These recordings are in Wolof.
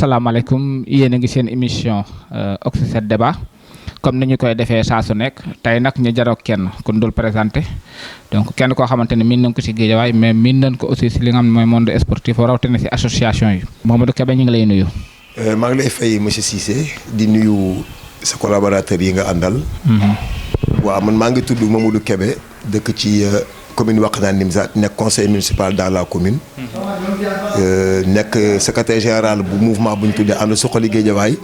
salaamaaleykum yéen a ngi seen émission Oxygène Débat comme ni ñu koy defee saa su nekk tey nag ñu jaroog kenn ku dul présenté donc kenn koo xamante ne miin nañ ko si Guédiawaye mais miin nañ ko aussi si li nga xam ne mooy monde sportif rawatina si association yi Mamadou Kébé ñu ngi lay nuyu. maa ngi lay fay monsieur Cissé di nuyu sa collaborateurs yi nga àndal. waaw man maa ngi tudd Mamadou Kébé dëkk ci commune Wakhinane Nimzatt nekk conseil municipal dans la commune. nekk secrétaire général bu mouvement bu ñu tuddee ànd suqali Guédiawaye.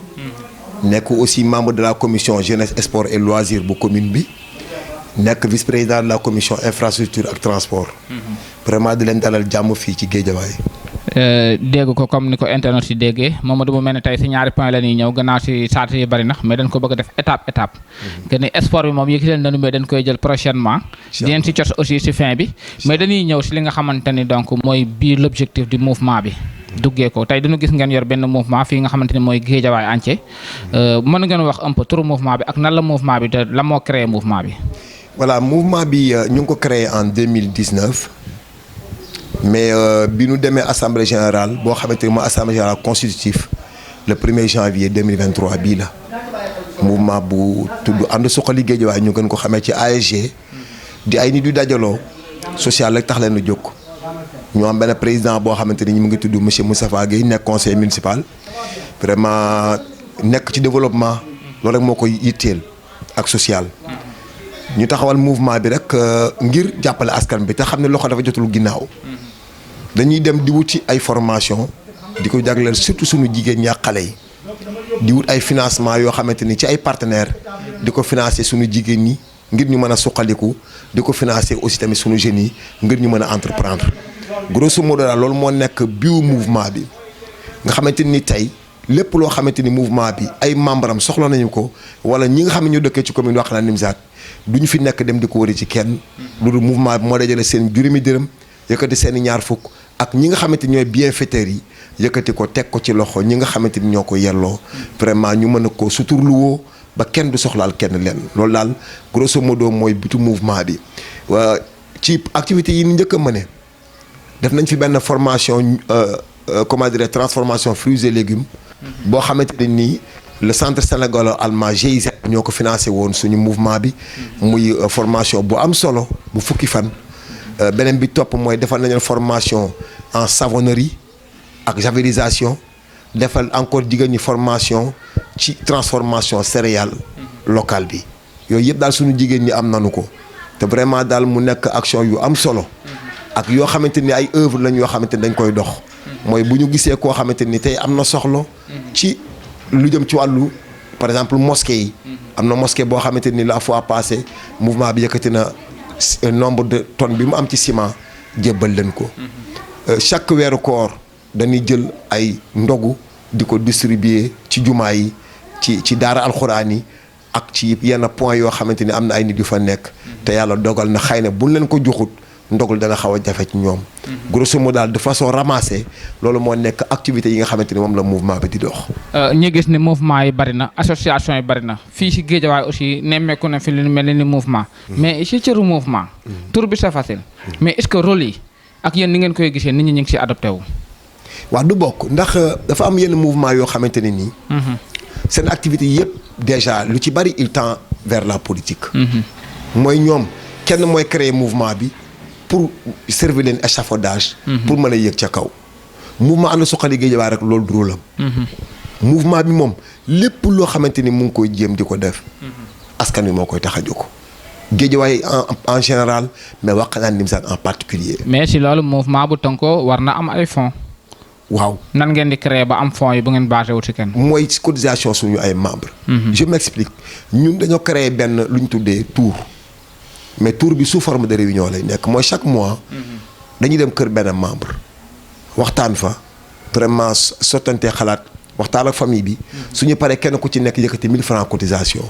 nekk aussi membre de la commission jeunesse sport et loisirs bu commune bi. nekk vice président de la commission infrastructure ak transport. vraiment di leen dalal jàmm fii ci Guédiawaye. dégg ko comme ni ko internet si déggee Mamadou mu mel ne tey si ñaari point la ñuy ñëw gannaaw si saat yi bëri na mais dañ ko bëgg a def étape. que ni sport bi moom yëkkati leen nañu mais dañ koy jël prochainement. dinañ si cos aussi si fin bi. mais dañuy ñëw si li nga xamante ni donc mooy biir l' objectif du mouvement bi. duggee ko tey dañu gis ngeen yor benn mouvement fii nga xamante ni mooy Guédiawaye entier mën ngeen wax un peu turu mouvement bi ak nan la mouvement bi te la moo créé mouvement bi. voilà mouvement bi ñu ngi ko créé en 2019. mais bi ñu demee assemblée générale boo xamante ni mooy assemblée générale constitutive le 1er janvier 2023 bii la mouvement bu tudd ànd suqali Guédiawaye ñu gën ko xamee ci ASG di ay nit yu dajaloo social rek tax leen a jóg ñu am benn président boo xamante ni mu ngi tudd monsieur Moustapha Guèye nekk conseil municipal vraiment nekk ci développement loolu rek moo koy yitteel ak social ñu taxawal mouvement bi rek ngir jàppale askan bi te xam ne loxo dafa jotul ginnaaw. dañuy dem di wut ci ay formation di ko jagleel surtout suñu jigéen ñi ak xale yi di wut ay financement yoo xamante ni ci ay partenaires di ko financer suñu jigéen ñi ngir ñu mën a suqaliku di ko financer aussi tamit suñu jeunes yi ngir ñu mën a entreprendre grosso modo daal loolu moo nekk biu mouvement bi nga xamante ni tey lépp loo xamante ni mouvement bi ay membres am soxla nañu ko wala ñi nga xam ne ñu dëkkee ci commune Wakhinane Nimzatt du ñu fi nekk dem di ko wëri ci kenn loolu mouvement bi moo dajale seen juróomi dërëm yëkkati seen i ñaar fukk ak ñi nga xamante ni ñooy bienfaiteurs yi yëkkati ko teg ko ci loxo ñi nga xamante ni ñoo ko yelloo vraiment ñu mën a ko suturluwoo ba kenn du soxlaal kenn leen loolu daal grosso modo mooy bitu mouvement bi. ci activités yi ni njëkk a mëne def nañ fi benn formation comment dire transformation fruits et légumes. boo xamante ne nii le centre sénégalo-allemand GIZ ñoo ko financé woon suñu mouvement bi. muy formation bu am solo bu fukki fan. beneen bi topp mooy defal nañu formation en savonnerie ak javelisation defal encore jigéen ñi formation ci transformation céréale locale bi yooyu yëpp daal suñu jigéen ñi am nanu ko te vraiment daal mu nekk action yu am solo ak yoo xamante ni ay œuvre lañ yoo xamante ni dañ koy dox mooy bu ñu gisee koo xamante ni tey am na soxla ci lu jëm ci wàllu par exemple mosquée yi am na mosquée boo xamante ni la fois passée mouvement bi yëkkati na nombre de tonnes bi mu am ci ciment jébbal leen ko chaque weeru koor dañuy jël ay ndogu di ko distribuer ci jumaa yi ci daara alxuraan yi ak ci yenn point yoo xamante ni am na ay nit yu fa nekk te yàlla dogal na xëy na buñ leen ko joxut ndogul dana xaw a jafe ci ñoom grosso modo daal de façon ramassée loolu moo nekk activité yi nga xamante ni moom la mouvement bi di dox. ñu gis ni mouvement yi bari na association yi bari na fii si Guédiawaye aussi nemmeeku na fi lu mel ni mouvement. mais si cëru mouvement. tur bi c'est facile. mais est-ce que rôle yi ak yéen ni ngeen koy gisee nit ñi ñu ngi si adopté wu. waaw du bokk ndax dafa am yenn mouvement yoo xamante ne nii. seen activité yëpp déjà lu ci bari il tend vers la politique. mooy ñoom kenn mooy créer mouvement bi. pour servir leen échafaudage. pour mën a yëg ca kaw. mouvement ànd suqali Guédiawaye rek loolu du rôle am. mouvement bi moom lépp loo xamante ni mu ngi koy jéem di ko def. askan wi moo koy tax a jóg. Guédiawaye en général mais Wakhinane Nimzatt en particulier. mais si loolu mouvement bu tënkoo war na am ay fonds. waaw nan ngeen di créer ba am fonds yi bu ngeen basé wu ci kenn. mooy cotisation suñu ay membres. je m'explique ñun dañoo créer benn lu ñu tuddee tour. mais tour bi sous forme de réunion lay nekk mooy chaque mois dañuy dem kër benn membre waxtaan fa vraiment sottantee xalaat waxtaan ak famille bi suñu paree kenn ku ci nekk yëkkati 1000 francs cotisation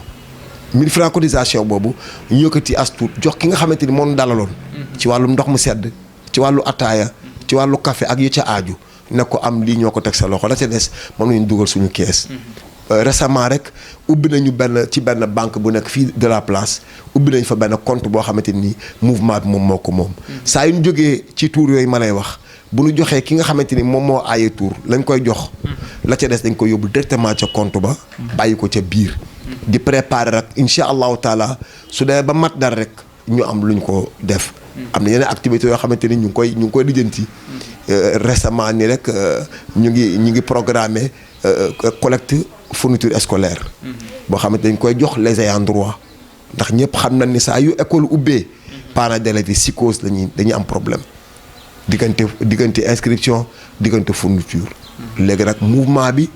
1000 francs cotisation boobu ñu yëkkati as tuut jox ki nga xamante ni moom dalaloon ci wàllu ndox mu sedd ci wàllu ataaya ci wàllu café ak yu ca aaju ne ko am lii ñoo ko teg sa loxo la ca des moom la ñu dugal suñu kees récemment rek ubbi nañu benn banque bu nekk fii de la place ubbi nañ fa benn compte boo xamante ni mouvement bi moom moo ko moom saa yu ñu jógee ci tour yooyu ma lay wax bu ñu joxee ki nga xamante ni moom moo aaye tour lañ koy jox la ca des dañ koy yóbbu directement ca compte ba bàyyi ko ca biir di préparer rek incha allahu taala su demee ba mat dara rek ñu am luñ ko def am na yeneen activités yoo xamante ni ñu ngi koy lijjanti récemment ni rek ñu ngi programmer collecte fourniture scolaire boo xamante dañ koy jox les ayants droit ndax ñëpp xam nañ ni saa yu école ubbee parents d'élèves yi psychose dañuy am problème diggante inscription diggante fourniture léegi nag mouvement bi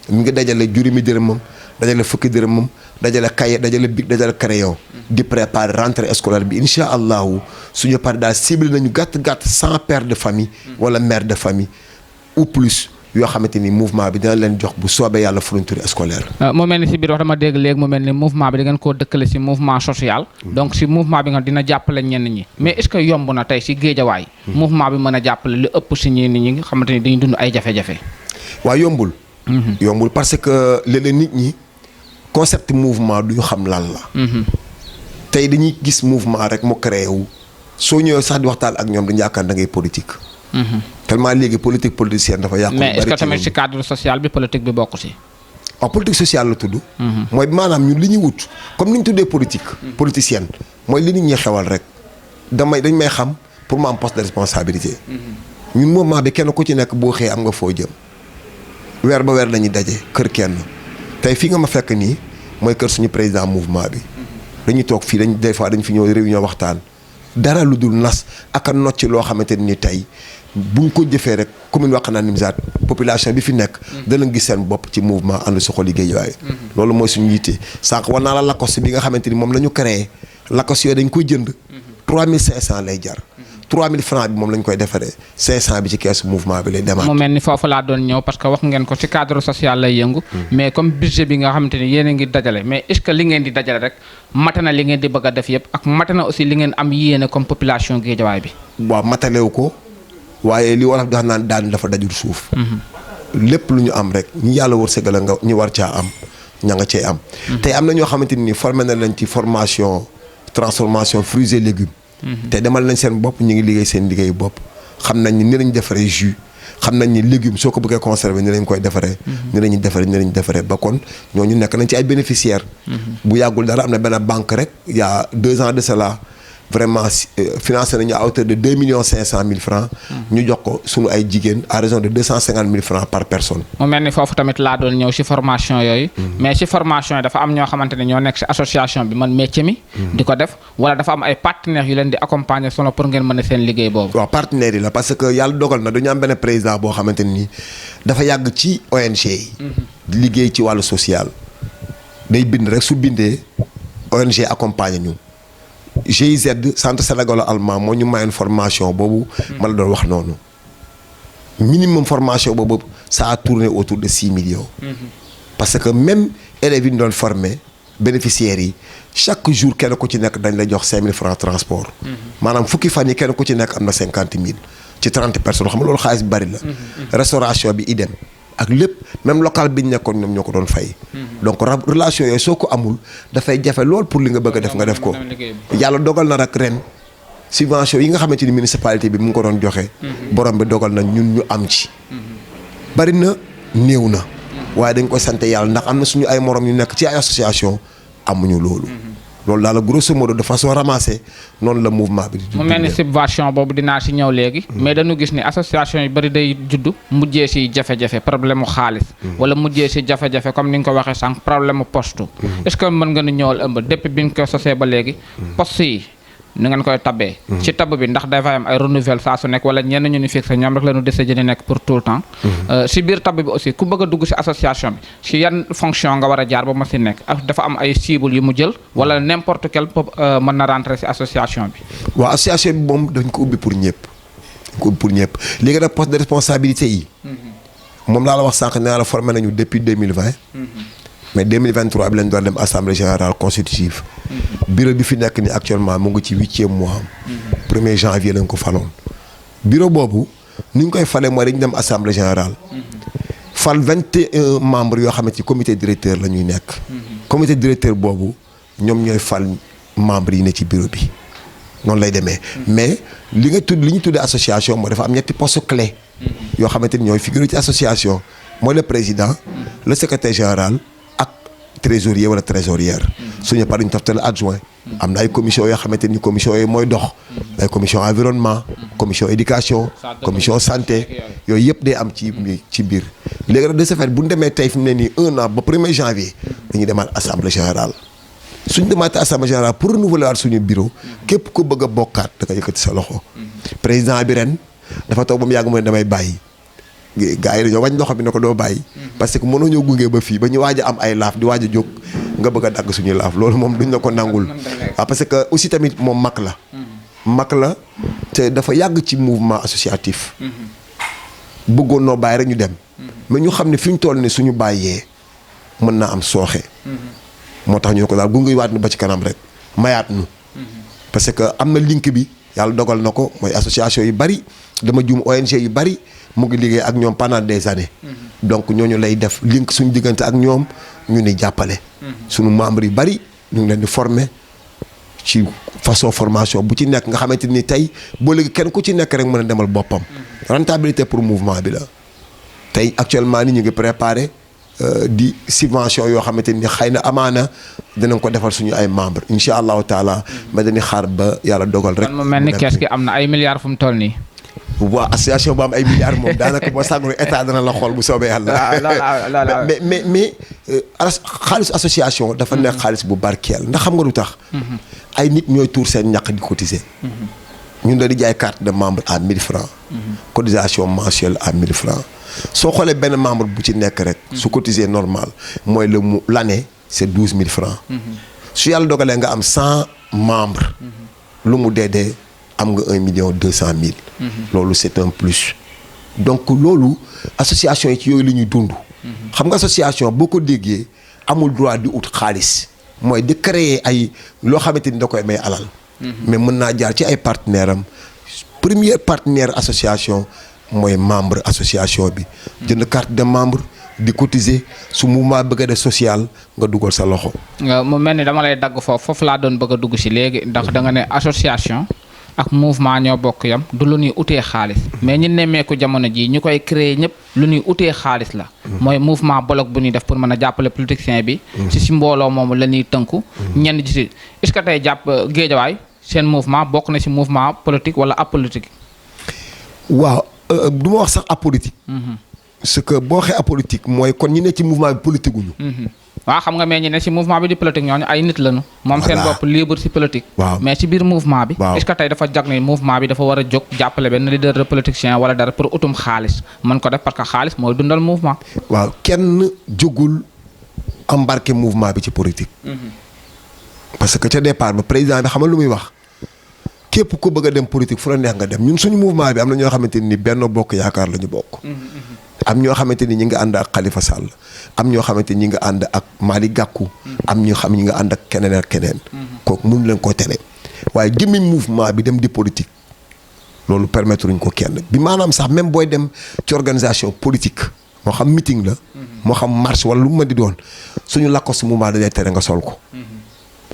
mu ngi dajale juróomi dërëmam dajale fukki dërëmam dajale cahier dajale bic dajale crayon di préparer rentrée scolaire bi incha allahu suñu pare daal cible nañu gàtt 100 pères de famille wala mères de famille ou plus yoo xamante ni mouvement bi dina leen jox bu soobee yàlla fourniture scolaire. mu mel ni si biir wax dama dégg léegi mu mel ni mouvement bi da ngeen koo dëkkale si mouvement social. donc si mouvement bi nga dina jàppale ñenn ñi. mais est-ce que yomb na tey si géejawaay. mouvement bi mën a jàppale lu ëpp si ñenn ñi nga xamante ni dañuy dund ay jafe-jafe. waaw yombul. yombul parce que léeg-léeg nit ñi concept mouvement du ñu xam lan la. tey dañuy gis mouvement rek mu créé wu soo ñëwee sax di waxtaan ak ñoom dañu yaakaar da ngay politique. tellement léegi politique politicienne dafa yàqu. mais est-ce que tamit ci cadre social bi politique bi bokk ci. waaw politique sociale la tudd. mooy maanaam ñun li ñuy wut comme ni ñu tuddee politique. politicienne mooy li nit ñi xewal rek dañ may xam pour ma am poste de responsabilité. ñun mouvement bi kenn ku ci nekk boo xëyee am nga foo jëm. weer ba weer lañuy daje kër kenn tey fii nga ma fekk nii mooy kër suñu président mouvement bi. dañuy toog fii des fois dañ fi ñëw réunion waxtaan. dara lu dul nas ak a nocc loo xamante ni tey buñ ko jëfee rek commune Wakhinane Nimzatt population bi fi nekk dana gis seen bopp ci mouvement ànd suxali Guédiawaye loolu mooy suñu yitte sànq war naa la Lacoste bi nga xamante ni moom la ñu créé Lacoste yooyu dañ koy jënd 3500 lay jar 3000 francs bi moom la ñu koy defaree 500 bi ci keesu mouvement bi lay demaat. mu mel ni foofu laa doon ñëw parce que wax ngeen ko ci cadre social lay yëngu. mais comme budget bi nga xamante ni yéen a ngi dajale mais est-ce que li ngeen di dajale rek mate na li ngeen di bëgg a def yëpp ak mate na aussi li ngeen am yéene comme population Guédiawaye bi. waaw matalewu ko waaye li wolof di wax naan daan dafa dajul suuf. lépp lu ñu am rek ñi yàlla wërsëgal nga ñu war caa am ña nga cee am. tey am na ñoo xamante ni formé na leen ci formation transformation fruits et légumes. te demal nañ seen bopp ñu ngi liggéey seen liggéey bopp xam nañ ni lañ defaree jus xam nañ ni légumes soo ko bëggee conserver ni lañ koy defaree. ni lañuy defaree ba kon ñooñu nekk nañ ci ay bénéficiaires. bu yàggul dara am na benn banque rek il y a 2 ans de cela vraiment financé nañu à hauteur de 2,5 millions francs. ñu jox ko sunu ay jigéen à raison de 250 000 francs par personne. mu mel ni foofu tamit laa doon ñëw ci formation yooyu. mais ci formation yi dafa am ñoo xamante ne ñoo nekk ci association bi man métier mi. di ko def wala dafa am ay partenaires yu leen di accompagner solo pour ngeen mën a seen liggéey boobu. waaw partenaires yi la parce que yàlla dogal na dañu am benn président boo xamante ni dafa yàgg ci ONG yi. di liggéey ci wàllu social. day bind rek su bindee ONG accompagner ñu. GIZ centre sénégalo-allemand moo ñu mayoon formation boobu. ma la doon wax noonu. minimum formation boobu ça a tourné autour de 6 millions. parce que même élèves yi ñu doon formé bénéficiaires yi chaque jour kenn ku ci nekk dañ la jox 5000 francs transport. maanaam fukki fan yi kenn ku ci nekk am na 50 000 ci 30 personnes xam nga loolu xaalis bi bari la. restauration bi idem. ak lépp même local bi ñu nekkoon ñoom ñoo ko doon fay. donc relation yooyu soo ko amul dafay jafe lool pour li nga bëgg a def nga def ko. yàlla dogal na rek ren subvention yi nga xamante ni municipalité bi mu ngi ko doon joxe. borom bi dogal na ñun ñu am ci. bari na néew na. waaye dañ koy sant yàlla ndax am na suñu ay morom yu nekk ci ay association amuñu loolu. loolu daal grosso modo de façon ramassée noonu la mouvement bi di. mu mel ni subvention boobu dinaa ci ñëw léegi. mais dañu gis ni association yu bari day juddu mujjee ci jafe-jafe problème mu xaalis. wala mujjee ci jafe-jafe comme ni nga ko waxee sànq problème mu poste. est-ce que mën nga nu ñëwal ëmb depuis bi nga ko sosee ba léegi. poste yi ni ngeen koy tabbee. ci tabb bi ndax dafay am ay renouvelle saa su nekk wala ñenn ñu ni fixé ñoom rek la ñu décidé di nekk pour tout le temps. ci biir tabb bi aussi ku bëgg a dugg ci association bi ci yan fonction nga war a jaar ba ma ci nekk ak dafa am ay cibles yu mu jël wala n'importe quel mën na rentrer ci association bi. waaw association bi moom dañ ko ubbi pour ñëpp. léegi nag poste de responsabilité yi. moom laa la wax sànq nee la formé nañu depuis 2020. mais 2023 bi lañ doon dem assemblée générale constitutive. bureau bi fi nekk ni actuellement mu ngi ci 8e mois am. 1er janvier lañ ko faloon. bureau boobu ni ñu koy falee mooy dañu dem assemblée générale. fal 21 membres yoo xamante ci comité directeur la ñuy nekk. comité directeur boobu ñoom ñooy fal membres yi ne ci bureau bi. noonu lay demee mais li ñu tuddee association mooy dafa am ñetti poste clé yoo xamante ni ñooy figure ci association mooy le président le secrétaire général ak trésorier wala trésorière suñu par ñu toftal adjoint am na ay commission yoo xamante ni commission yooyu mooy dox ay commission environnement commission éducation commission santé yooyu yëpp day am ci biir léegi nag de ce fait bu ñu demee tey fi mu ne nii 1 an ba 1er janvier dañuy demaat assemblée générale suñ demaatee assemblée générale pour renouveler waat suñu bureau képp ko bëgg a bokkaat da nga yëkkati sa loxo président bi ren dafa toog ba mu yàgg mu ne damay bàyyi gars yi dañoo wàññi loxo bi ne ko doo bàyyi parce que mënoo ñoo gunge ba fii ba ñu waaj a am ay laaf di waaj a jóg nga bëgg a dagg suñu laaf loolu moom duñ la ko nangul waaw parce que aussi tamit moom mag la te dafa yàgg ci mouvement associatif bëggoon noo bàyyi rek ñu dem mais ñu xam ne fi ñu toll ni suñu bàyyee mën naa am sooxe moo tax ñu ne ko daal gunge waat nu ba ci kanam rek mayaat nu parce que am na link bi yàlla dogal na ko mooy association yu bari dama juum ONG yu bari mu ngi liggéey ak ñoom pendant des années donc ñooñu lay def link suñu diggante ak ñoom ñu ni jàppale suñu membres yu bari ñu ngi leen di former ci façon formation bu ci nekk nga xamante ni tey boo léegi kenn ku ci nekk rek mën a demal boppam rentabilité pour mouvement bi la tey actuellement ni ñu ngi préparé di subvention yoo xamante ni xëy na amaana dinañ ko defal suñu ay membres incha allahu taala mais dañuy xaar ba yàlla dogal rek. mu mel ni kees gi am na ay milliards fu mu toll nii. waaw association bu am ay milliards moom daanaka boo sàggoon état dana la xool bu soobee yàlla. mais xaalis association dafa nekk xaalis bu barkeel ndax xam nga lu tax. ay nit ñooy tuur seen ñaq di cotiser. ñun da di jaay carte de membre à 1000 francs. cotisation mensuelle à 1000 francs. soo xoolee benn membre bu ci nekk rek. su cotiser normal mooy l'année c'est 12 000 francs. su yàlla dogalee nga am 100 membres. lu mu dee am nga 1 200 000. loolu c'est un plus. donc loolu association yi ci yooyu la ñuy dund. xam nga association boo ko déggee amul droit di ut xaalis mooy di créer ay loo xamante ni da koy may alal. mais mën naa jaar ci ay partenaires am premier partenaire association mooy membre association bi. jënd carte de membre di cotiser su mouvement bëgg a def social nga dugal sa loxo. mu mel ni dama lay dagg foofu laa doon bëgg a dugg si léegi ndax da nga ne association ak mouvement ñoo bokk yam du lu ñuy utee xaalis mais ñi nemmeeku jamono jii ñu koy créer ñëpp lu ñuy utee xaalis la. mooy mouvement bloc bu ñuy def pour mën a jàppale politicien bi. si mbooloo moomu la ñuy tënku. ñenn ji si est-ce que tey jàpp Géejawaay seen mouvement bokk na si mouvement politique wala apolitique. waaw du ma wax sax apolitique. ce que boo waxee apolitique mooy kon ñi ne ci mouvement bi politique guñu. waaw xam nga mais ñi ne ci mouvement bi di politique ñooñu ay nit lañu. moom seen bopp libre ci politique. waaw mais ci biir mouvement bi. est-ce que tey dafa jag ne mouvement bi dafa war a jóg jàppale benn leader de politicien wala dara pour utum xaalis mën ko def parce que xaalis mooy dundal mouvement. waaw kenn jógul embarqué mouvement bi ci politique. parce que ca départ ba président bi xamal lu muy wax. képp ko bëgg a dem politique fu la neex nga dem ñun suñu mouvement bi am na ñoo xamante ni Benno Bokk Yaakaar la ñu bokk. am ñoo xamante ni ñi nga ànd ak Khalifa Sall am ñoo xamante ni ñi nga ànd ak Malick Gakou. am ñoo xam ñi nga ànd ak keneen ak keneen. kooku mënu leen koo tere waaye jëmmi mouvement bi dem di politique loolu permettre uñ ko kenn bi maanaam sax même booy dem ci organisation politique moo xam meeting la. moo xam marche wala lu mu mën di doon suñu lakkos mouvement dañuy tere nga sol ko.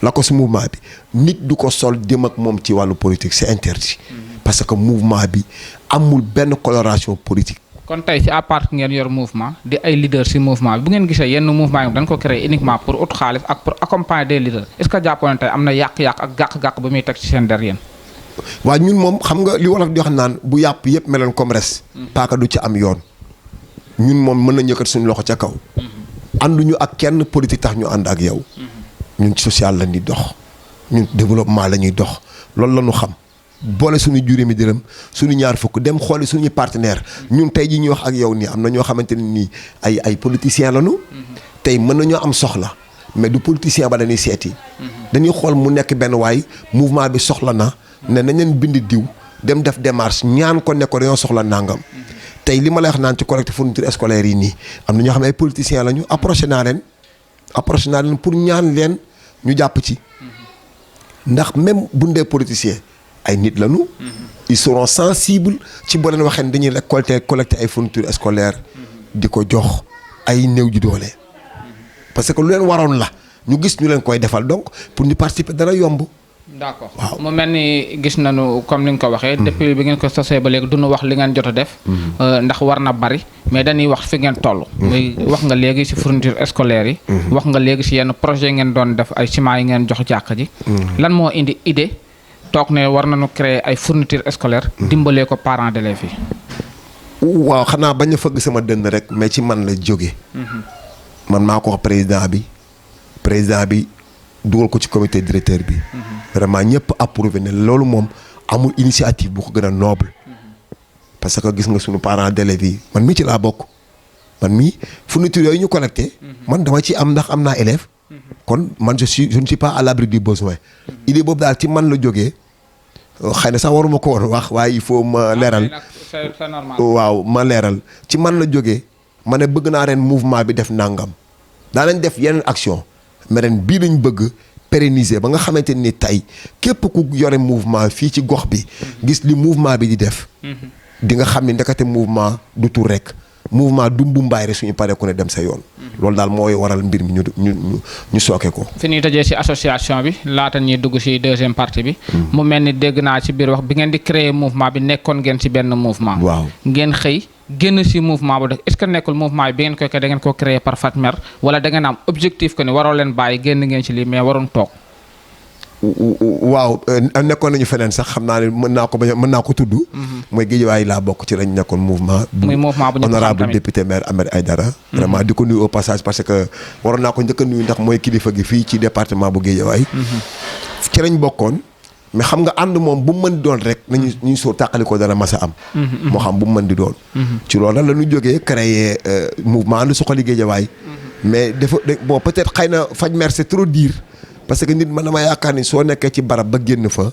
lakkos mouvement bi nit du ko sol dem ak moom ci wàllu politique c'est interdit. parce que mouvement bi amul benn coloration politique. kon tey ci à part ngeen yor mouvement di ay leader ci mouvement bi bu ngeen gisee yenn mouvement yi dañ ko créer uniquement pour ut xaalis ak pour accompagner des leaders est-ce que jàppoon tey am na yàq-yàq ak gàq-gàq ba muy teg ci seen der yéen. waaw ñun moom xam nga li wolof di wax naan bu yàpp yëpp meloon comme res. paaka du ci am yoon. ñun moom mën nañu yëkkat suñu loxo ca kaw. ànduñu ak kenn politique tax ñu ànd ak yow. ñun ci social la ñuy dox. ñun développement la ñuy dox loolu la ñu xam. boole suñu juróomi dërëm suñu ñaar fukk dem xooli suñu partenaire ñun tey jii ñuy wax ak yow nii am na ñoo xamante ne nii ay politiciens lañu. tey mën nañoo am soxla mais du politicien ba dañuy seeti. dañuy xool mu nekk benn waay mouvement bi soxla na ne nañ leen bind diw dem def démarche ñaan ko ne ko dañoo soxla nangam. tey li ma lay wax naan ci collecte fourniture scolaire yi nii am na ñoo xam ne ay politiciens lañu approché naa leen pour ñaan leen ñu jàpp ci. ndax même bu dee politicien ay nit lañu. ils seront sensibles ci boo leen waxee ne dañuy collecter ay fournitures scolaires di ko jox ay néew ji doole. parce que lu leen waroon la ñu gis ñu leen koy defal donc pour ñu participer dana yomb d'accord mu mel ni gis nañu comme ni nga ko waxee. depuis bi ngeen ko sosee ba léegi duñu wax li ngeen jot a def. ndax war na bari mais dañuy wax fi ngeen toll. muy wax nga léegi ci fourniture scolaire yi. wax nga léegi ci yenn projet ngeen doon def ay ciment yi ngeen jox jàkk ji. lan moo indi idée toog ne war nañu créer ay fourniture scolaire dimbalee ko parents d'élèves yi. waaw xanaa bañ a fëgg sama dënn rek mais ci man la jóge man maa ko wax président bi dugal ko ci comité directeur bi. vraiment ñëpp approuvé ne loolu moom amul initiative bu ko gën a noble. parce que gis nga suñu parents d'élèves yi man mii ci laa bokk man mii fourniture yooyu ñu collecté. man dama ci am ndax am naa élève kon man je ne suis pas à l'abri du besoin. idée boobu daal ci man la jógee xëy na sax waruma ko woon wax waaye il faut ma leeral. c'est normal. waaw ma leeral ci man la jógee ma ne bëgg naa ren mouvement bi def nangam daanañ def yeneen action mais ren bii lañ bëgg pérenniser ba nga xamante ni tey képp ku yore mouvement fii ci gox bi gis li mouvement bi di def. di nga xam ne ndekete mouvement du tur rek mouvement du mbumbaay rek suñu paree ku ne dem sa yoon. loolu daal mooy waral mbir mi ñu sooke ko. fi ñuy tëjee ci association bi laata ñuy dugg ci deuxième partie bi. mu mel ni dégg naa ci biir wax bi ngeen di créer mouvement bi nekkoon ngeen ci benn mouvement. waaw ngeen xëy génn ci mouvement bu def est-ce que nekkul mouvement bi ngeen koy da ngeen ko créer par fatmer wala da ngeen am objectif que ni waroo leen bàyyi génn ngeen ci lii mais waroon toog. waaw nekkoon nañu feneen sax xam naa ne mën naa ko tudd. mooy Guédiawaye laa bokk ci lañ nekkoon mouvement. muy mouvement bu ñu honorable député maire Ahmed Aïdara. vraiment di ko nuyu au passage parce que waroon naa ko njëkk a nuyu ndax mooy kilifa gi fii ci département bu Guédiawaye. ci lañ bokkoon mais xam nga ànd moom bu mu mën di doon rek ñu soo tàqali ko dana mas a am. moo xam bu mu mën di doon. ci loolu nag la ñu jógee créer mouvement ànd suqali Guédiawaye. mais dafa bon peut-être xëy na faj mer c'est trop dire. parce que nit man dama yaakaar ni soo nekkee ci barab ba génn fa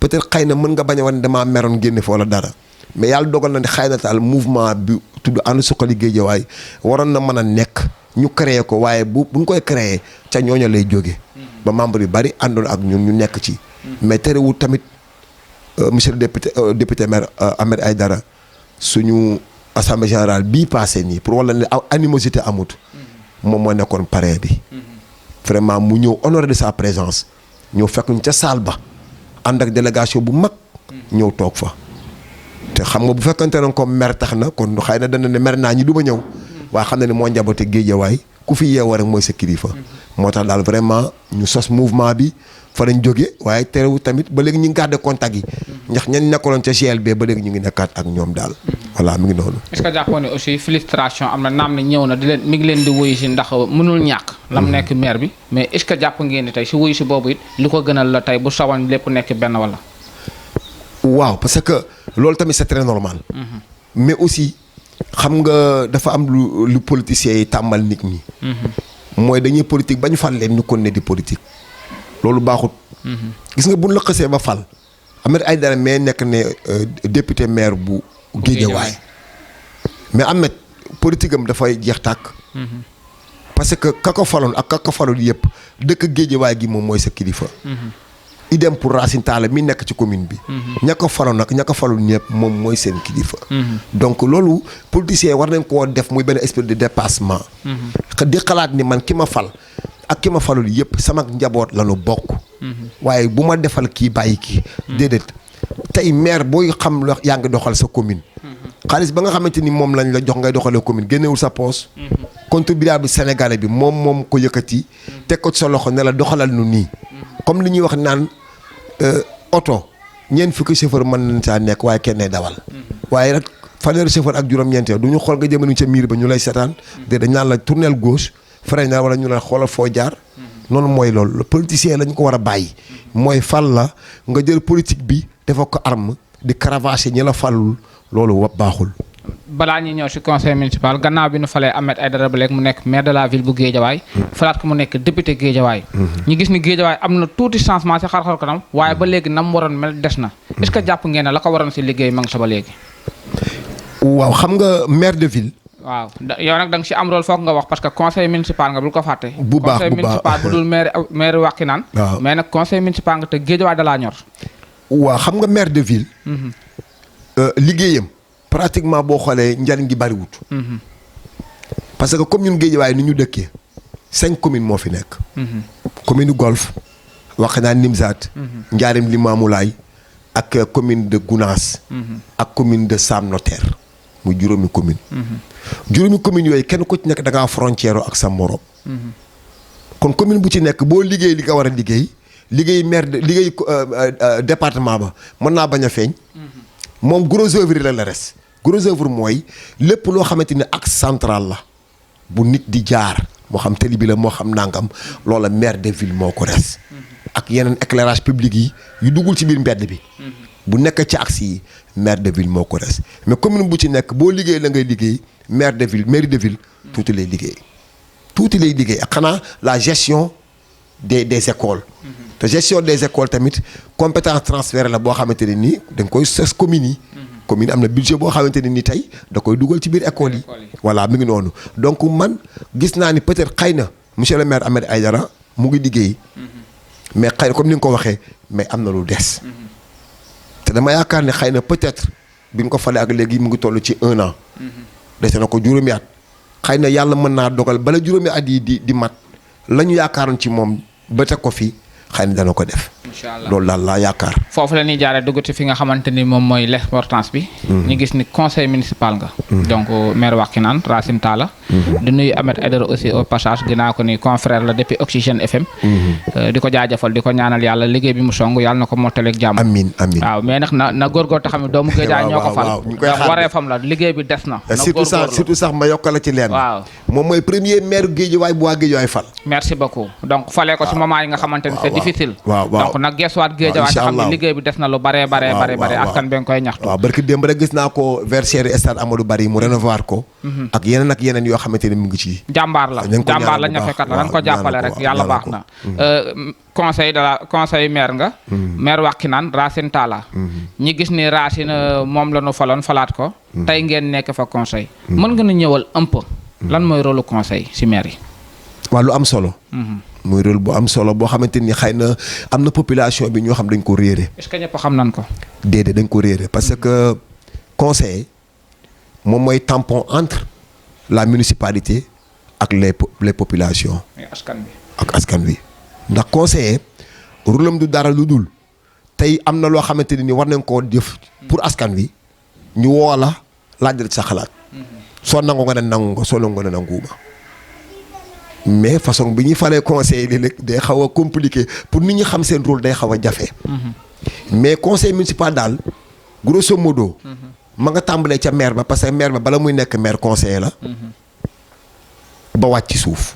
peut-être xëy na mën nga bañ a wane damaa meroon génn fa wala dara mais yàlla dogal na ne xëy na taal mouvement bi tudd ànd suqali Guédiawaye waroon na mën a nekk ñu créer ko waaye bu ñu koy créer ca ñooña lay jóge ba membre yu bari àndoon ak ñun ñu nekk ci. mais terewul tamit monsieur le député maire Ahmed Aïdara suñu assemblée générale bii passé nii pour wala ne animosité amut moom moo nekkoon parrain bi. vraiment mu ñëw honoré de sa présence ñëw fekk ñu ca salle ba ànd ak délégation bu mag ñëw toog fa te xam nga bu fekkante ne ko mer tax na kon xëy na dana ne mer naa ñi du ma ñëw waaye xam na ne moo njaboote Guédiawaye ku fi yeewoo rek mooy sa kilifa moo tax daal vraiment ñu sos mouvement bi fa lañ jógee waaye terewu tamit ba léegi ñu ngi garder contact yi ndax ñan nekkaloon ca GLB ba léegi ñu ngi nekkaat ak ñoom daal voilà mi ngi noonu. est-ce que jàppoon ne aussi frustration am na naam ne ñëw na di leen mi ngi leen di wuyu si ndax mënul ñàkk. lam nekk maire bi mais est-ce que jàpp ngeen ni tey si wuyu si boobu it li ko gënal la tey bu sawan lépp nekk benn wala. waaw parce que loolu tamit c'est très normal. mais aussi xam nga dafa am lu politiciens yi tàmmal nit ñi. mooy dañuy politique ba ñu fal leen ñu kon ne di politique. loolu baaxut. gis nga bu ñu la xasee ba fal Ahmed Aïdara mais nekk ne député maire bu Guédiawaye mais Ahmed politique am dafay jeex tàkk. parce que ka ko faloon ak ka ko falul yëpp dëkk Guédiawaye gi moom mooy sa kilifa. idem pour Racine Talla mi nekk ci commune bi. ña ko faloon ak ña ko falul ñëpp moom mooy seen kilifa. donc loolu politiciens war nañ koo def muy benn esprit de dépassement. di xalaat ni man ki ma fal. ak ki ma falul yëpp sama njaboot la ñu bokk. waaye bu ma defal kii bàyyi kii. déedéet tey maire booy xam la yaa ngi doxal sa commune. xaalis ba nga xamante ni moom lañ la jox ngay doxalee commune génnewul sa poos. contribuable sénégalais bi moom ko yëkkati. teg ko ci sa loxo ne la doxalal nu nii. comme li ñuy wax naan oto ñeent fukki chauffeur mën nañ saa nekk waaye kenn dawal. waaye rek fanweeri chauffeur ak juróom-ñeent du ñu xool nga jëmale ca miir ba ñu lay seetaan. de dañ naan la tournel gauche. frein na wala ñu la xoolal foo jaar noonu mooy loolu politicien lañ ko war a bàyyi mooy fal la nga jël politique bi dafa ko arme di cravacher ñi la falul loolu baaxul. balaa ñuy ñëw ci conseil municipal gannaaw bi nu falee Ahmed Aïdara ba léegi mu nekk maire de la ville bu Guédiawaye falaat ko mu nekk député Guédiawaye ñu gis ni Guédiawaye am na tuuti changement ci xar-xar kanam waaye ba léegi nam waroon mel des na est-ce que jàpp ngeen ne la ko waroon ci liggéey ma ngi sa ba léegi. waaw xam nga maire de ville. waaw yow nag da nga ci am rôle foog nga wax parce que conseil municipal nga bul ko fàtte. bu baax conseil municipal bu dul maire Wakhinane. waaw mais nag conseil municipal nga te Guédiawaye da laa ñor. waaw xam nga maire de ville. liggéeyam pratiquement boo xoolee njariñ gi bariwut. parce que comme ñun Guédiawaye ni ñu dëkkee 5 communes moo fi nekk. commune Golf Wakhinane Nimzatt. Ndiarème Limamoulaye ak commune de Gounass. ak commune de Sam Notaire muy juróomi commune. juróomi commune yooyu kenn ku ci nekk da ngaa frontière ak sa morom. kon commune bu ci nekk boo liggéey li nga war a liggéey maire liggéey département ba mën naa bañ a feeñ. moom gros œuvre la res. gros œuvre mooy lépp loo xamante ni axe central la bu nit di jaar moo xam télé bi la moo xam nangam loola maire de ville moo ko res. ak yeneen éclairage public yi yu duggul ci biir mbedd bi. bu nekk ci axe yi maire de ville moo ko res mais commune bu ci nekk boo liggéey la ngay liggéey maire de ville mairie de ville tuuti lay liggéey. tuuti lay liggéey ak xanaa la gestion des écoles. te gestion des écoles tamit compétence transférée la boo xamante ne nii da nga koy sës communes yi. commune am na budget boo xamante ne nii tey da koy dugal ci biir école yi. voilà mi ngi noonu donc man gis naa ni peut-être xëy na monsieur le maire Ahmed Aïdara mu ngi liggéey. mais xëy na comme ni nga ko waxee mais am na lu des. te dama yaakaar ne xëy na peut-être bi nga ko falee ak léegi mu ngi toll ci 1 an. dese na ko juróomi at. xëy na yàlla mën naa dogal bala juróomi at yi di mat la ñu yaakaaroon ci moom ba teg ko fi xëy na dana ko def. incha allah loolu daal laa yaakaar. foofu la ñuy jaaree dugg ci fi nga xamante ni moom mooy l'importance bi. ñu gis ni conseil municipal nga. donc maire Wakhinane Racine Talla. di nuyu Ahmed Aïdara aussi au passage ginnaaw ko ni confrère la depuis Oxygène FM. di ko jaajëfal di ko ñaanal yàlla liggéey bi mu song yàlla na ko mottaleeg jàmm. amiin waaw mais nag na góorgóor te xam ne doomu Géejawaay ñoo ko fal. ñu koy xaar waree fam la liggéey bi des na. surtout sax ma yokkal la ci leen. waaw moom mooy premier maire Géejawaay bu waa Géejawaay fal. merci beaucoup donc falee ko ci moment yi nga xamante ni c'est difficile. donc nag geesuwaat Géejawaay te xam ne liggéey bi des na lu bare askan bi nga koy ñaxtu. waaw barki démb rek gis naa ko versaire stade Amadou Barry mu rénover ko. ak yeneen yoo xamante ni mu ngi ci. jàmbaar la ñafekat la dañ ko jàppale rek yàlla baax na. conseil maire nga. maire Wakhinane Racine Talla. ñi gis ni Racine moom la ñu falaat ko. tey ngeen nekk fa conseil. mën nga nu ñëwal un peu. lan mooy rôle conseil ci maire yi. waaw lu am solo. muy rôle bu am solo boo xamante ni xëy na am na population bi ñoo xam dañ ko réere. est-ce que ñëpp xam nañ ko. déedéet dañ ko réere parce que conseiller moom mooy tampon entre la municipalité ak les populations. ak askan wi. ndax conseiller rôle am du dara lu dul tey am na loo xamante ni war nañ koo def pour askan wi ñu woo la laaj sa xalaat. soo nangu nga ne nangu nga soo nangu nga ne nanguwuma. mais façon bi ñuy falee conseil léeg-léeg day xaw a compliqué pour nit ñi xam seen rôle day xaw a jafe. mais conseil municipal daal grosso modo. ma nga tàmbalee ca maire ba parce que maire ba bala muy nekk maire conseiller la. ba wàcc ci suuf.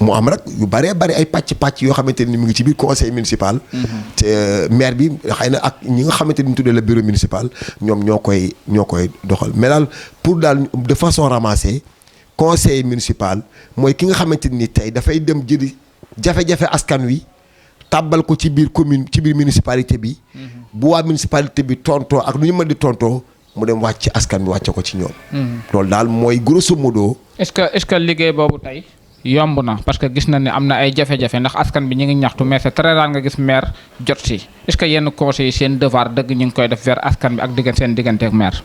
mu am rek yu bëree bëri ay pàcc yoo xamante ni mu ngi ci biir conseil municipal. te maire bi xëy na ak ñi nga xamante ni ñu tuddee le bureau municipal ñoom ñoo koy doxal mais daal pour daal de façon ramassée. conseil municipal mooy ki nga xamante ni tey dafay dem jëli jafe-jafe askan wi tàbbal ko ci biir commune ci biir municipalité bi. bu waa municipalité bi tontoo ak lu ñu mën di tontoo mu dem wàcc askan bi wàcce ko ci ñoom. loolu daal mooy grosso modo. est-ce que liggéey boobu tey yomb na parce que gis na ne am na ay jafe-jafe ndax askan bi ñu ngi ñaxtu mais c'est très rare nga gis maire jot si est-ce que yenn conseils yi seen devoir dëgg ñu ngi koy def vers askan bi ak seen diggante ak maire.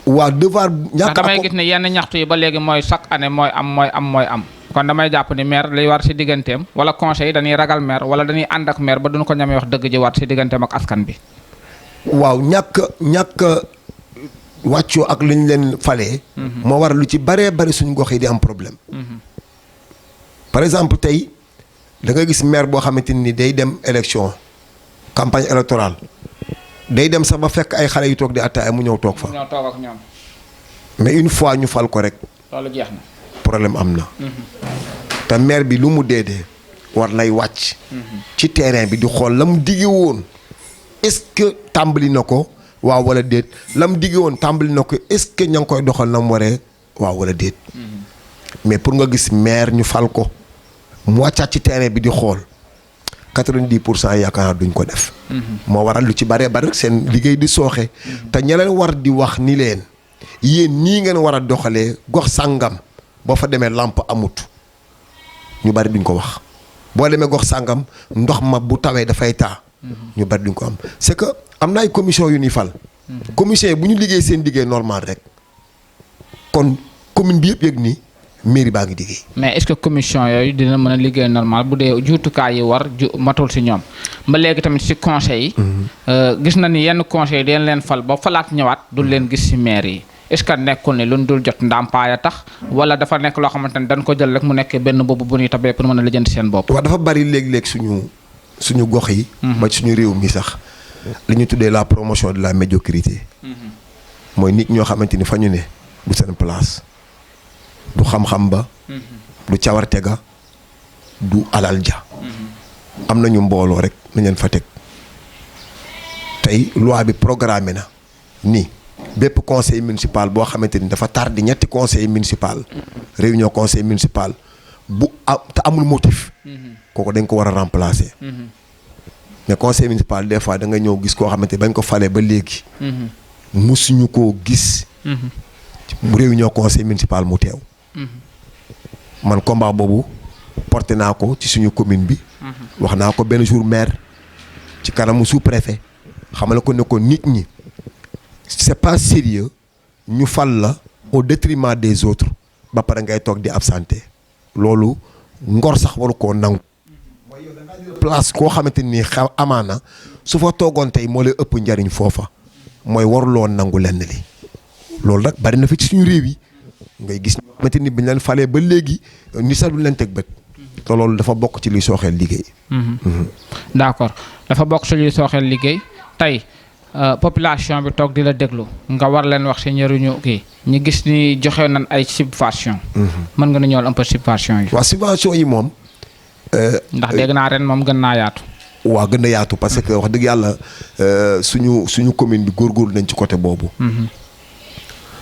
waaw devoir ñàkk damay gis ne yenn ñaxtu yi ba léegi mooy chaque année mooy am kon damay jàpp ni maire lay war ci digganteem wala conseil yi dañuy ragal maire wala dañuy ànd ak maire ba duñu ko ñamee wax dëgg ji war ci digganteem ak askan bi. waaw ñàkk wàccoo ak lu ñu leen falee. moo waral lu ci bëree bëri suñu gox yi di am problème. par exemple tey da nga gis maire boo xamante ni day dem élection campagne électorale. day dem sax ba fekk ay xale yu toog di attaaya mu ñëw toog fa. ñëw toog ak ñoom. mais une fois ñu fal ko rek. loolu jeex na. problème am na. te maire bi lu mu dee war lay wàcc. ci terrain bi di xool la mu digge woon est-ce que tàmbali na ko waaw wala déet la mu digge woon tàmbali na ko est-ce que ña ngi koy doxal na mu waree waaw wala déet. mais pour nga gis maire ñu fal ko mu wàccaat ci terrain bi di xool. 90% yaakaar naa duñ ko def. moo waral lu ci bëree bëri seen liggéey di sooxe. te ña leen war di wax ni leen yéen nii ngeen war a doxalee gox sàngam boo fa demee lampe amut ñu bëri duñ ko wax boo demee gox sàngam ndox ma bu tawee dafay taa. ñu bëri duñ ko am c'est que am na ay commission yu ñuy fal. commission yi bu ñu liggéey seen liggéey normal rek kon commune bi yëpp yëg ni mairie baa ngi liggéey. mais est-ce que commission yooyu dina mën a liggéey normal bu dee juutukaay yi war matul si ñoom ba léegi tamit si conseil yi. gis na ni yenn conseil yi dañ leen fal ba falaat ñëwaat du leen gis si maire yi est-ce que nekkul ne luñ dul jot ndàmpaay a tax wala dafa nekk loo xamante ne dañ ko jël rek mu nekk benn boobu bu ñuy tabee pour mën a lijjanti seen bopp. waaw dafa bari léeg-léeg suñu gox yi. ba suñu réew mi sax li ñu tuddee la promotion de la médiocrité. mooy nit ñoo xamante ni fa ñu ne du seen place du xam-xam ba. du cawarte ga du alal ja. am nañu mbooloo rek nañ leen fa teg tey loi bi programmé na ni bépp conseil municipal boo xamante ni dafa tardé ñetti conseil municipal réunion conseil municipal bu te amul motif. kooku dañ ko war a remplacer. mais conseil municipal des fois da nga ñëw gis koo xamante bañ ko falee ba léegi. musuñu koo gis. réunion conseil municipal mu teew. man combat boobu porté naa ko ci suñu commune bi. wax naa ko benn jour maire ci kanamu sous-préfet xamal ko ne ko nit ñi c'est pas sérieux ñu fal la au détriment des autres ba pare ngay toog di absenté loolu ngor sax waru koo nangu. mooy yow da ngaa jël place koo xamante ni amaana su fa toogoon tey moo lay ëpp njariñ foofa mooy waruloo nangu lenn li loolu nag bari na fi ci suñu réew yi ngay gis ñoo xamante ni biñ leen falee ba léegi ni sax duñ leen teg bët te loolu dafa bokk ci liy sooxeel liggéey. d'accord dafa bokk ci liy sooxeel liggéey tey population bi toog di la déglu nga war leen wax si njëriñu kii ñu gis ni joxe nañ ay subvention mën nga nu ñëwal un peu subvention yi. waaw subvention yi moom. ndax dégg naa ren moom gën naa yaatu. waaw gën a yaatu parce que wax dëgg yàlla suñu commune bi góorgóorlu nañ ci côté boobu.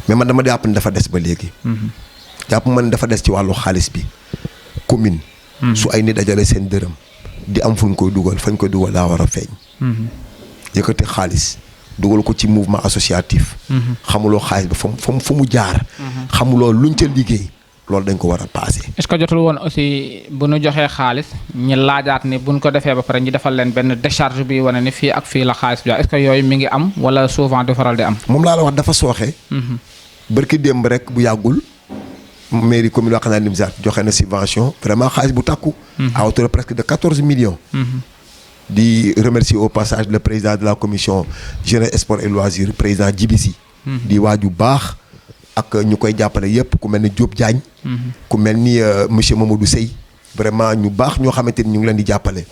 mais man dama jàpp ni dafa des ba léegi. jàpp man dafa des ci wàllu xaalis bi commune. su ay nit dajale seen dërëm di am fu ñu koy dugal fañ koy dugal daa war a feeñ. yëkkati xaalis dugal ko ci mouvement associatif. xamuloo xaalis ba fa mu jaar. xamuloo luñ ca liggéey loolu dañ ko war a passé. est-ce que jotul woon aussi bu ñu joxee xaalis ñi laajaat ni buñ ko defee ba pare ñu defal leen benn décharge bi wane ni fii ak fii la xaalis bi est-ce que yooyu mi ngi am wala souvent du faral di am. moom laa la wax dafa sooxe. barki démb rek bu yàggul. mairie commune Wakhinane Nimzatt joxe na subvention vraiment xaalis bu takku. à hauteur presque de 14 millions. di remercier au passage le président de la commission jeunesse sport et loisirs président Djibisi. di waaju baax ak ñu koy jàppale yëpp ku mel ni Diop Diagne. ku mel ni monsieur Mamadou Sey vraiment ñu baax ñoo xamante ni ñu ngi leen di jàppale.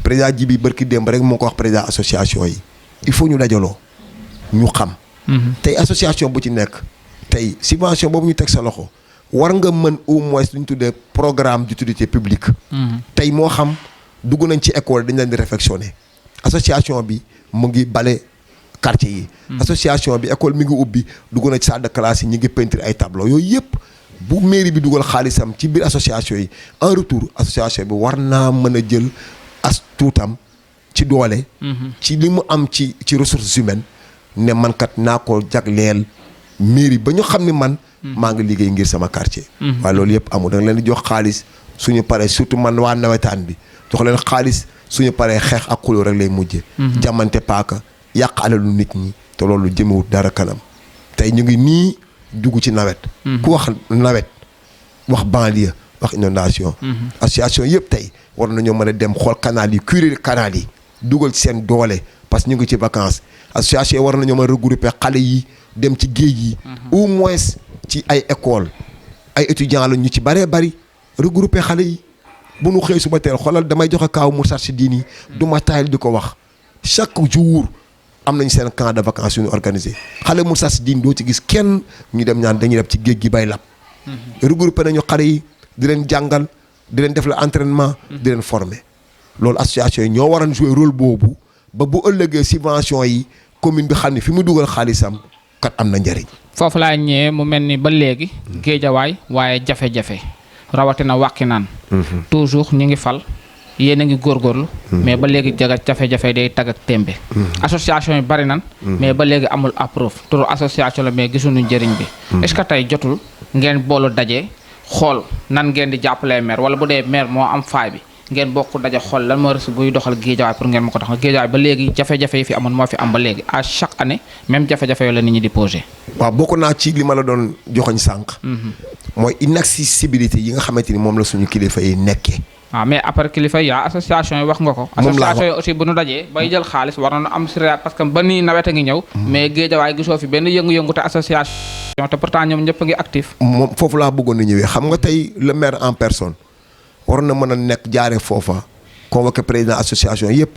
président Djibi barki démb rek moo ko wax président association yi il faut ñu dajaloo ñu xam. tey association bu ci nekk tey subvention boobu ñu teg sa loxo. war nga mën au moins lu ñu tuddee programme d'utilité publique. tey moo xam dugg nañ ci école dañ leen di réflexionner association bi mu ngi bale quartier yi. association bi école mi ngi ubbi dugg na ci salle de classe yi ñu ngi peinture ay tableau yooyu yëpp bu mairie bi dugal xaalisam ci biir association yi en retour association bi war naa mën a jël as tuutam ci doole. ci li mu am ci ressources humaines ne man kat naa ko jagleel mairie ba ñu xam ne man. maa ngi liggéey ngir sama quartier. waaye loolu yëpp amul da nga leen di jox xaalis suñu paree surtout man waa nawetaan bi jox leen xaalis suñu paree xeex ak xuloo rek lay mujjee. jamante paaka yàq alalu nit ñi te loolu jëmewut dara kanam tey ñu ngi nii dugg ci nawet. ku wax nawet wax banlieue wax inondation. association yëpp tey war nañoo mën a dem xool canal yi curer canal yi dugal ci seen doole parce que ñu ngi ci vacances association yi war nañoo mën a regrouper xale yi dem ci géej yi. au moins. ci ay école ay étudiants la ñu ci bëree bëri regroupé xale yi bu nu xëy suba teel xoolal damay joxe kaaw Moustarchidine yi du ma taayal di ko wax chaque jour am nañ seen camp de vacances yu ñu organisé xale Moustarchidine doo ci gis kenn ñu dem ñaan dañuy def ci géej gi bay lab. regroupé nañu xale yi di leen jàngal di leen def la entraînement di leen former loolu association yi ñoo waroon jouer rôle boobu ba bu ëllëgee subvention yi commune bi xam ne fi mu dugal xaalisam kat am na njëriñ. foofu laa ñëwee mu mel ni ba léegi géejawaay waaye jafe-jafe rawatina Wakhinane toujours ñu ngi fal yéen a ngi góorgóorlu mais ba léegi jafe-jafe day tag ak tembe association yi bari nan mais ba léegi amul approuve turu association la mais gisuñu njëriñ bi est-ce que tey jotul ngeen boolu daje xool nan ngeen di jàppalee maire wala bu dee maire moo am faay bi ngeen bokk daja xool lan moo rës buy doxal Guédiawaye pour ngeen ma ko tax Guédiawaye ba léegi jafe-jafe yi fi amoon moo fi am ba léegi à chaque année même jafe-jafe yooyu la nit ñi di posé. waaw bokk naa ci li ma la doon joxoñ sànq. mooy inaccessibilité yi nga xamante ni moom la suñu kilifa yi nekkee. waaw mais après kilifa yi association yi wax nga ko. association yi aussi bu ñu dajee bay jël xaalis war na am si parce que ba nii nawet a ngi ñëw. mais Guédiawaye gisoo fi benn yëngu-yëngu te association te pourtant ñoom ñëpp a ngi actif. moom foofu laa bëggoon a ñëwee xam nga tey le maire en personne waroon na mën a nekk jaaree foofa convoqué président association yëpp.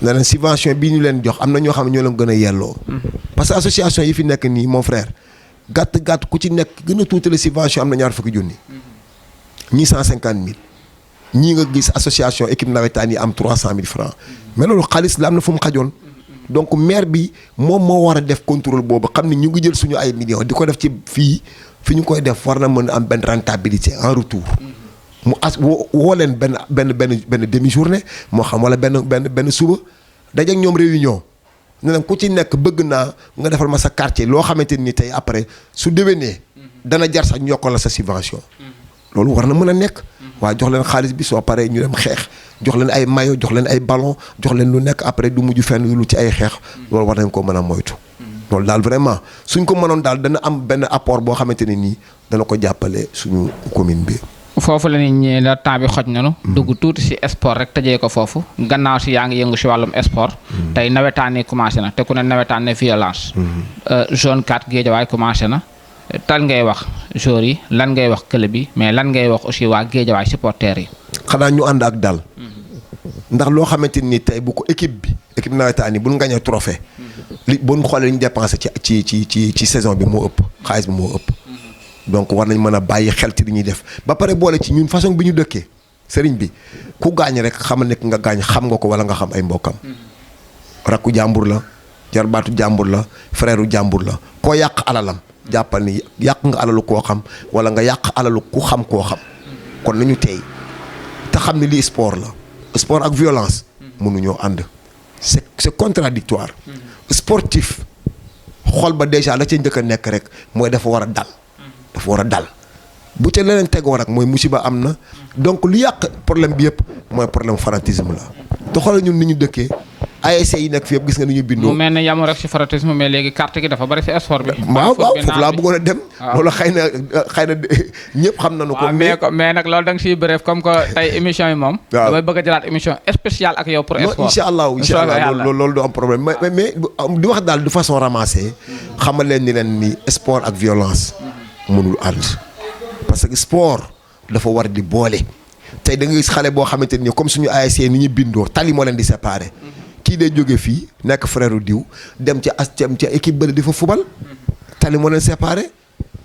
ne leen subvention bii ñu leen jox am na ñoo xam ne ñoo leen gën a yelloo. parce que association yi fi nekk nii mon frère gàtt ku ci nekk gën a tuutale subvention am na ñaar fukki junni. ñii 150 000. ñii nga gis association équipe nawetaan yi am 300 000 francs mais loolu xaalis la am na fu mu xajoon. donc maire bi moom moo war a def contrôle boobu xam ni ñu ngi jël suñu ay millions di ko def ci fii fi ñu koy def war na mën a am benn rentabilité en retour. mu woo leen benn demi journée moo xam wala benn suba daje ak ñoom réunion ne leen ku ci nekk bëgg naa nga defal ma sa quartier loo xamante ni tey après su déwénee dana jar sax ñu yokkal la sa subvention. loolu war na mën a nekk. waaye jox leen xaalis bi soo paree ñu dem xeex jox leen ay maillot jox leen ay ballon jox leen lu nekk après du mujj fenn lu ci ay xeex loolu war nañ ko mën a moytu. loolu daal vraiment suñ ko mënoon daal dana am benn apport boo xamante ne nii dana ko jàppale suñu commune bi. foofu la nit ñi la temps bi xoj nañu. dugg tuuti si sport rek tëjee ko foofu. gannaaw si yaa ngi yëngu si wàllum sport. tey nawetaan yi commencé na te ku ne nawetaan ne violence. zone 4 Guédiawaye commencé na. tal ngay wax joueurs yi lan ngay wax club bi mais lan ngay wax aussi waa Guédiawaye supporters yi. xanaa ñu ànd ak dal. ndax loo xamante ni tey bu ko équipe nawetaan yi bu ñu gañee trophée li bu ñu xoolee li ñu dépensé ci saison bi moo ëpp xaalis bi moo ëpp. donc war nañ mën a bàyyi xel ci li ñuy def ba pare boole ci ñun façon bi ñu dëkkee sëriñ bi ku gaañ rek xamal nekk nga gaañ xam nga ko wala nga xam ay mbokkam. rakku jàmbur la jarbaatu jàmbur la frère jàmbur la koo yàq alalam. jàppal ni yàq nga alalu koo xam wala nga yàq alalu ku xam koo xam kon nañu tey te xam ne lii sport la sport ak violence mënuñoo ànd c'est contradictoire sportif xol ba déjà la ca njëkk a nekk rek mooy dafa war a dal bu ca leneen tegoo rek mooy musiba am na donc lu yàq problème bi yëpp mooy problème fanatisme la te xoolal ñun ni ñu dëkkee ASC yi nekk fi yëpp gis nga ni ñu bindoo. mu mel ne yamu rek ci fanatisme mais léegi carte gi dafa bari ci sport bi. waaw foofu laa bëggoon a dem. loolu xëy na ñëpp xam nañu ko. mais nag loolu da nga siy bref comme que tey émission yi moom. waaw damay bëgg a jëlaat émission spéciale ak yow pour sport. incha allah loolu du am problème mais di wax daal de façon ramassée xamal leen ni sport ak violence mënul ànd parce que sport dafa war di boole tey da nga gis xale boo xamante ni comme suñu ASC ni ñu bindoo tali moo leen di séparé. kii day jóge fii nekk frère diw dem ca équipe bëri di fa fubal tali moo leen séparé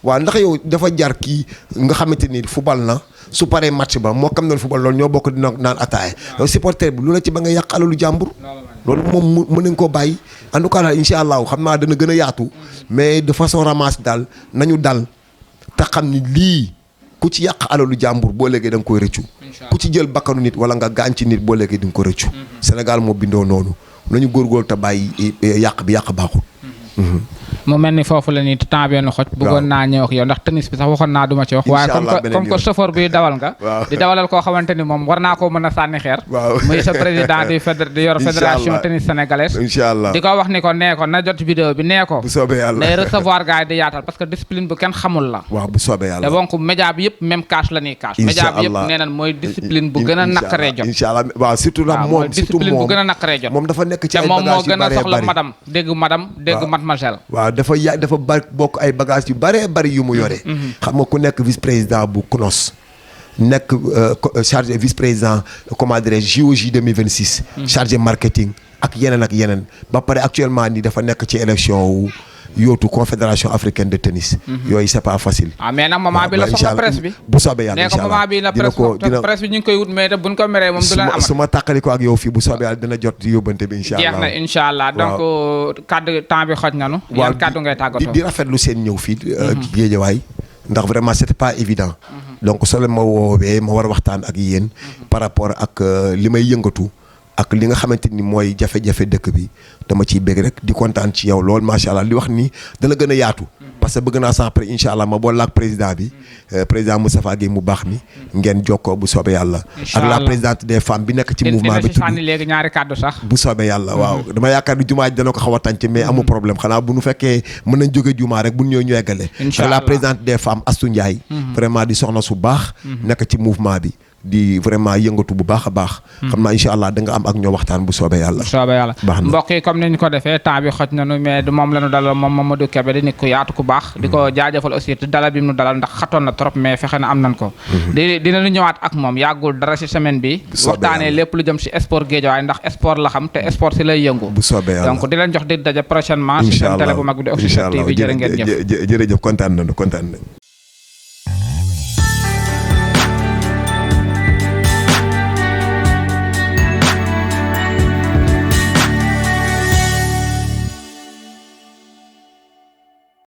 waaw ndax yow dafa jar kii nga xamante ni fubal na su paree match ba moo kam doon fubal loolu ñoo bokk dina naan ataaya yow supporter bi lu la ci ba nga yàq alalu jàmbur loolu moom mën nañ koo bàyyi en tout cas daal incha allah xam naa dana gën a yaatu mais de façon ramasse daal nañu dal te xam ni lii ku ci yàq alalu jàmbur boo léegi da nga koy rëccu ku ci jël bakkanu nit wala nga gaañ ci nit boo léegi di nga ko rëccu Sénégal moo bindoo noonu nañu góorgóorlu te bàyyi yàq baaxul. mu mel ni foofu la ni temps benn xoj bëggoon naa ñëw ak yow ndax tennis bi sax waxoon naa duma ci wax waaye comme que chauffeur bi dawal nga di dawalal koo xamante ni moom war naa koo mën a sànni xeer muy sa président di yor fédération tennis sénégalaise di ko wax ni ko nee ko na jot vidéo bi nee ko bu soobee yàlla day recevoir gars yi di yaatal parce que discipline bu kenn xamul la waaw bu soobee yàlla te donc média bi yëpp même cash la ñuy cash média bi yëpp nee nañ mooy discipline bu gën a naqaree jot incha allah waaw surtout nag moom discipline bu gën a naqaree jot moom dafa nekk ci ay te moom moo bagages yu gën a bëree soxla bëri madame dégg mademoiselle waaw dafa bokk ay bagages yu bëree bëri yu mu yore xam nga ku nekk vice président bu CNOS nekk chargé vice président comment dirais-je JOJ 2026 chargé marketing ak yeneen ba pare actuellement ni dafa nekk ci élection wu yootu confédération africaine de tennis yooyu c'est pas facile mais nag moment bi la soxla presse bi bu soobee yàlla nee ko moment bi la presse bi ñu ngi koy wut mais te buñ ko meree moom du leen amal su ma tàqali ko ak yow fii bu soobee yàlla dina jot yóbbante bi incha allah jeex na incha allah donc kaddu temps bi xoj nanu yan kaddu ngay tàggatoo di rafetlu seen ñëw fii Guédiawaye ndax vraiment c'était pas évident donc soo leen ma woowee ma war a waxtaan ak yéen par rapport ak li may yëngatu ak li nga xamante ni mooy jafe-jafe dëkk bi dama ciy bëgg rek di kontaan ci yow lool macha allah li wax ni dana gën a yaatu. parce que bëgg naa sax après incha allah ma boole ak président bi président Moustapha Guèye mu baax mi ngeen jokkoo bu soobee yàlla. ak la présidente des femmes bi nekk ci mouvement bi. tudd léegi ñaari kàddu sax. bu soobee yàlla waaw dama yaakaar ni jumaa ji dana ko xaw a tànc mais amul problème xanaa bu nu fekkee mën nañ jóge jumaa rek bu ñu ñëw ñu eggale. incha ak allah la présidente des femmes Astou Ndiaye. vraiment di soxna su baax. nekk ci mouvement bi. di vraiment yëngatu bu baax a baax. xam naa incha allah da nga am ak ñoo waxtaan bu soobee yàlla. bu soobee yàlla mbokk yi comme ni ñu ko defee temps bi xoj nañu mais moom la ñu dalal moom Mamadou Kébé di nit ku yaatu ku baax. di ko jaajëfal aussi te dalal bi mu dalal ndax xatoon na trop mais fexe na am nañ ko. dinañu ñëwaat ak moom yàggul dara ci semaine bi. waxtaanee lépp lu jëm ci sport Guédiawaye ndax sport la xam te sport ci lay yëngu. bu soobee yàlla donc di leen jox di daje prochainement. ci seen télé bu mag bi di Officiel TV jërë ngeen jëf jërëjëf kontaan nañu.